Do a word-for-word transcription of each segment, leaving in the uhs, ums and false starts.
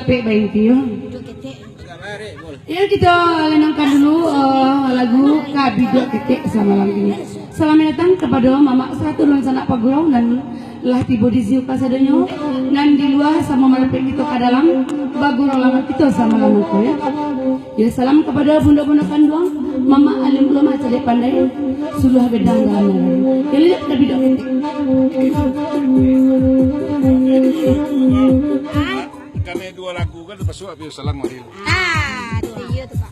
Pek baik yo. Yo, kita lanangkan dulu, eh, lagu Kabiduak Ketek samalam ini. Selamat datang kepada Mamak Satu Dunsanak Pagurau nan lah tibo di siko kasadonyo, nan di lua samo marapek kito ka dalam, bagurau lamo kito samalam ko, ya. Ya, salam kepada bunda-bunda kanduang, Mamak Alim Ulama Cadiak Pandai, Suluah Gadang dalam. Ya, lihat Kabiduak Ketek. Kami dua lagu kan, termasuk Abi Salang Wadil. Ah, tu iyo tu, Pak.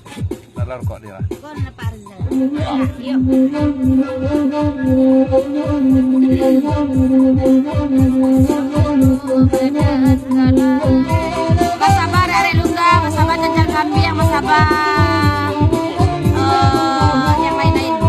Dalam kok dia lah. Kau nak Pak Rizal. Iyo. Basabar, Arek Lungga, basabar, janjang kambiang, basabar. Eh, yang lain-lain.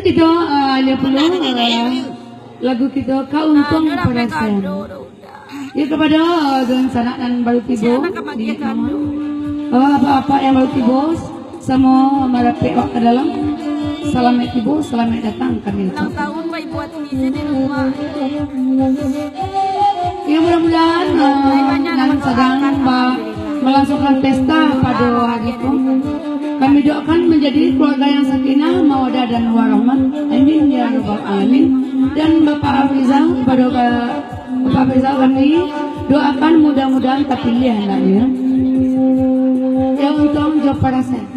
Kito, ah, alia pulo, ah, lagu kito Ka Untuang Parasaian. Ya, kapado, ah, dunsanak nan baru tibo di kamar. Ah, apak-apak yang baru tibo, samo marapek awak ka dalam. Salamaik tibo, salamaik datang kami ucapkan. Ulang tahun, Pak, Ibu Ati di rumah. Ya, mudah-mudahan, ah, nan sadang ba-, malangsungkan pesta pado hari ko, kami doakan manjadi kaluarga yang sakinah, mawadah, dan warahmah. Amin, ya rabbal alamin. Dan Bapak Afrizal, kapado ka-, Bapak Afrizal kami doakan mudah-mudahan tapilih anaknyo. Ya, untuang jo parasaian.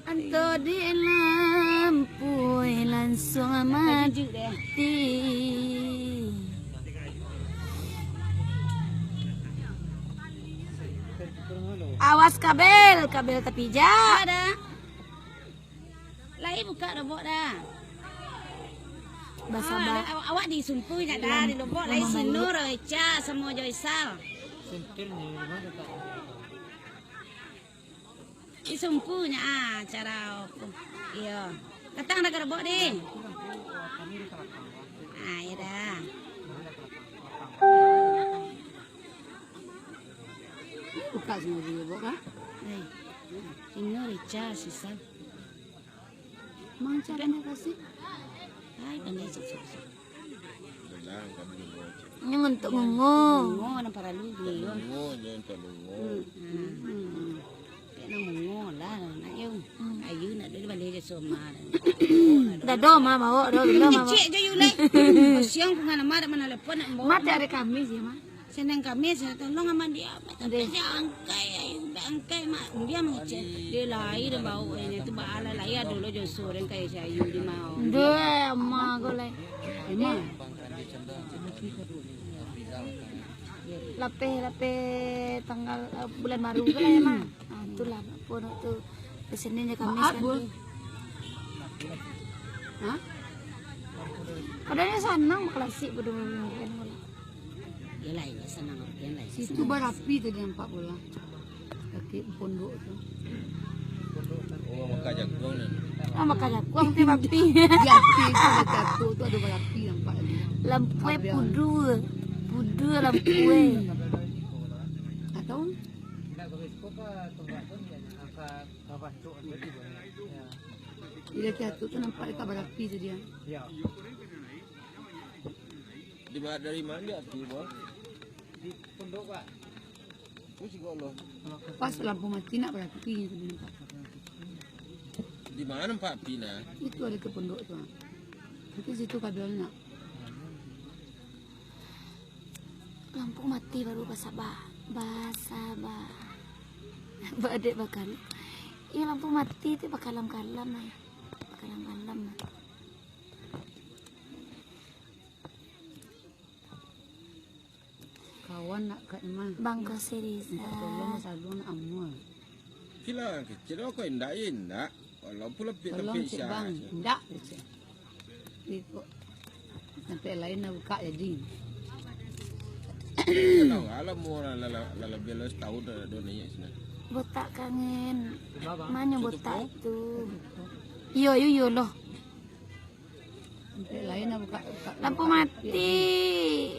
Anto di lampu langsung mati. Awas kabel, kabel tapijak. Ada. Lai buka lobok dah. Basaba. Ah, awak, awak di Sumpu nyo dah, di lobok lai Sinur, Ica, samo jo Isal. Di Sumpu nyo, ah, acara aku. Iyo. Datang dah ka lobok, deh. Ah, iyo dah. Buka samo jo lobok, kan? Eh. Sinur, Ica, Isal. Mang cara nak kasih? Ai, pandai cicak. Nyo ngantuk ngungo. Ngungo nan paralu ngungo. Ngungo, nyo ngantuk ngungo. Hmm. Hmm. Kek nang ngungo lah, nak yo. Hmm. Ayu nak dulu balik je soma. Dah do, ma, bawa do, bila, ma, bawa. Cik je yu lai. Siang ku ngana ma, dak mana lepon nak bawa. Mati hari Kamis ya, ma. Senin Kamis, tolong amak dia. Deh. Angkai, ayu, angkai, mak. Dia mangecek. Dia lai dah bau ini tu baalah lai ado lo joso dan kaya sayu di mau. Deh, ama ko lai. Emang. Lapeh, lapeh tanggal, eh, bulan baru tu lah ya, Mak. Ah, itulah, apo nak tu, Senin je Kamis kan tu. Hah? Padahal sanang bakalasi pado urang kan. Iyolah, iyo sanang urang lain. Situ barapi tu dia nampak bola. Kaki pondok tu. Oh, makan jaguang ni. Ah, makan jaguang tu barapi. Di api tu, di api tu ada barapi nampak tadi. Lampu eh pudu. Pudu lampu eh. Atau? Di api tu nampak dekat barapi tu dia. Di ma-, dari mana api, Bang? Di pondok, Pak. Terus juga Allah. Pas lampu mati nak barapi tu dia nampak. Di mana nampak api nah? Itu ada tu pondok tu. Itu situ kabelnya. Lampu mati baru basaba. Basaba. Badek bakal. Iyo, lampu mati tu bakalam-kalam lah. Bakalam-kalam lah. Kawan nak kat rumah. Bang Kosiriza. Minta tolong, saluang nak amuah. Kila kecil kau indak, indak. Walaupun lepik-lepik cek bang, indak, kecil. Iko. Sampai lain nak buka jadi. Kalau alam orang lala, lala bela setahun dah, dah naik sana. Botak kangen. Mana botak tu? Iyo, iyo, iyo loh. Lampu mati,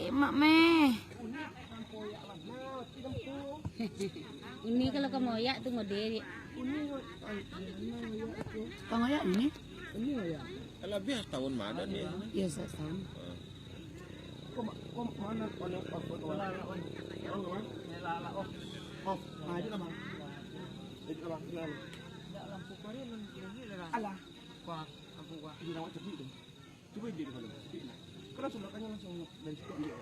Mak meh. Uni kalau ka maoyak tu ngode. Ka maoyak ni? Labiah tahun mah ado ni. Iyo, satahun. Alah. Wah, lampu kau ni, ni, ni, ni. Alah. Wah, lampu kau. Ini awak cerdik tu. Cuba dia di dalam. Cerdik lah. Kau langsung makannya langsung dari situ ambil.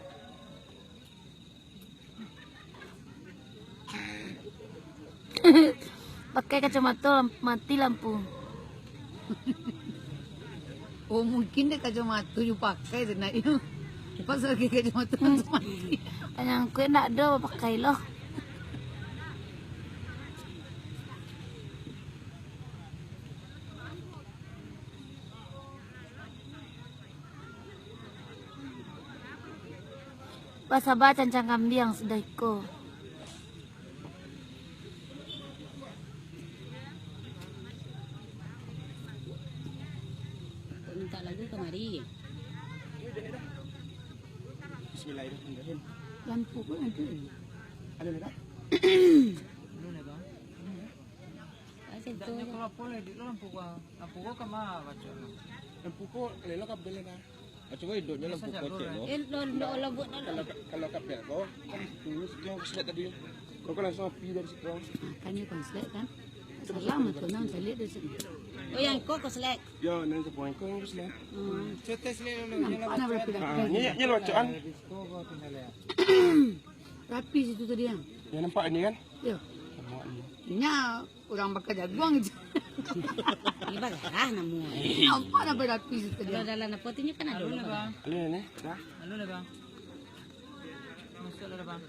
Pakai kacamata, lam-, mati lampu. Oh, mungkin dia kacamata you pakai tu, nak you. Pas pakai kacamata, langsung mati. Tanyang kuek ndak ado, pakai loh. Basaba cancang kambiang sudah iko. Minta lagu kamari. Bismillahirrahmanirrahim. Lampu pun ada. Ada dah? Lampu ko, lampu ko ka ma baco? Lampu ko lelo kabel dah. Ah, cubo hidupnyo lampu ko cek lo. Eh, lo, lo, lo buat dulu. Kalau, kalau kabel ko, kan situ, situ yang korslet tadi. Ko, ko langsung api dari situ. Kan iyo korslet kan? Salah mah tu, nan caliak dari situ. Oh, yang ko korslet. Yo, nan sapo ko yang korslet. Hmm. Nampak nak berapa dah? Ah, nyo, nyo, nyo lo bacoan. Rapi situ tadi, ah. Yo, nampak ini kan? Yo. Nampak ini. Nya Urang bakal jaguang je. Ini balah namo. Nampak dah barapi situ dia. Kalau dalam apa tu kan ada. Halo lah, Bang. Halo, Nenek. Dah. Halo lah, Bang. Masuklah, Bang.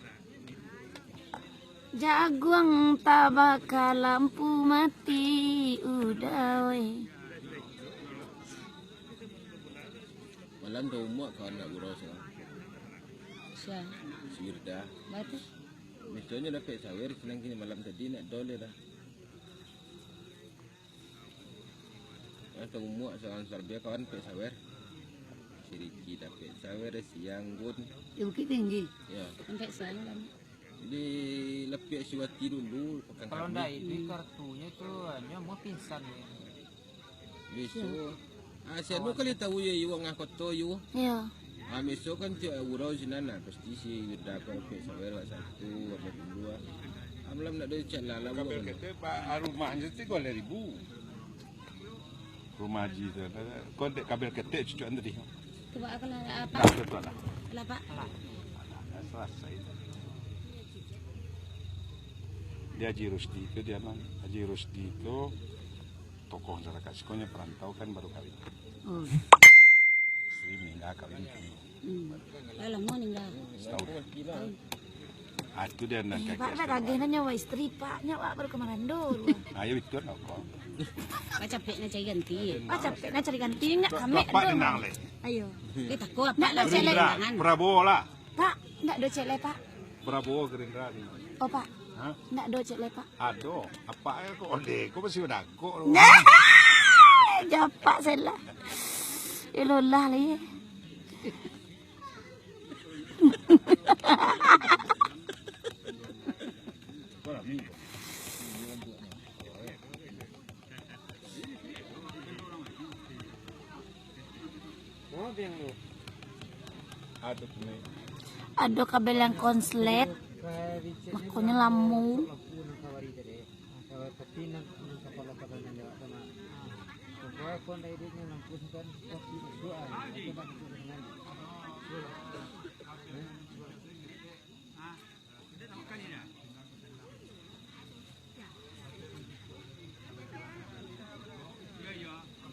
Jaguang tabaka lampu mati, udah, weh. Malam tu umua kawan nak gurau siang. Sia? Si Wirda. Batua. Misalnyo dapek sawer, sinan kini malam tadi nak dol dah. Yang taumuak saurang sarbia kawan pek sawer. Si Riki dapek sawer, si Anggun. Di Bukittinggi? Ya. Sampai siang kan? Di Lapiak Siwati dulu, Pakan Kalau Kambing. Ndak, itu kartunyo tu, nyo mau pingsan ni. Biso. Ah, si anu kali tahu yo, Iwang ah koto yo. Iyo. Ah, biso kan tiok urau sinan lah, pasti si Yuda ko pek sawer wak satu, wak dua. Ah, malam nak do cak lah, lah. Kabel ketek, Pak, ah, rumahnyo tu tigo ribu. Rumah Haji tu, kau dek kabel ketek cucuan tadi. Tu, Pak, aku lah, apa? Nah, betul lah. Lah, Pak. Alah, dah selesai. Dia Haji Rusdi tu, dia, Man. Haji Rusdi tu tokoh masyarakat siko nyo, perantau kan, baru kawin. Oh. Isteri meninggal, kawin tu. Hmm. Lah lamo ninggal? Setahun. Setahun. Ah, tu dia nan Eh, kaki Pak, dah sekarang. Kageh nyo, wah, isteri Pak, nyo, Pak, baru ka marando. Ayo, itu nak kau. Pak capek nak cari ganti. Pak capek nak cari ganti, nyo kami Bapak tu. Tenang, leh. Ayo. Dia takut, Pak, Nak lah, ada cari celek. Gerindra, tangan. Prabowo lah. Pak, ndak do cek lai, Pak. Prabowo Gerindra ni. Oh, Pak. Hah? Ndak do cek lai, Pak. Ado. Apa ya kok ode? Kok masih badagok tu? Nah! Japak salah. Ilolah lai. Ado kabel yang konslet, makonyo lamo.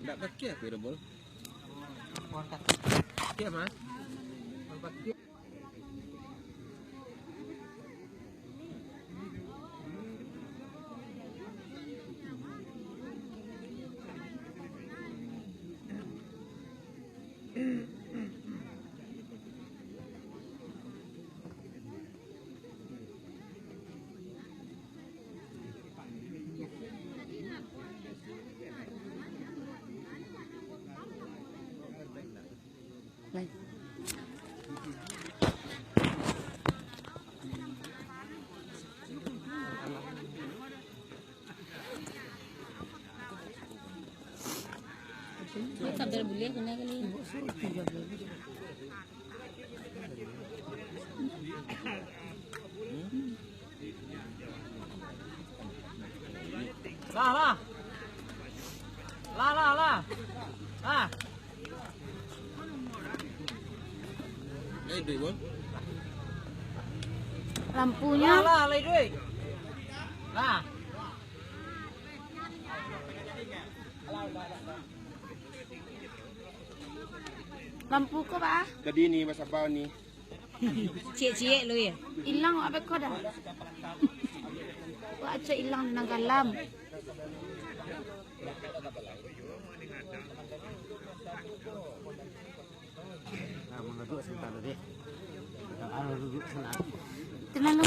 Ndak pakai aku, Rebol. Pakai, Mas. Pakai. Lah, lah. Lah, lah, lah. Lah. Lampunyo. Lah, lah, lah, duit. Lah. Lampu ko, Pak? Tadi ni, basapa ni? Ciek-ciek lu, ya? Ilang, apa ko dah? Wah, acok ilang nan galam. Nah, mau duduk sebentar tadi. Kalau duduk sana. Tenang,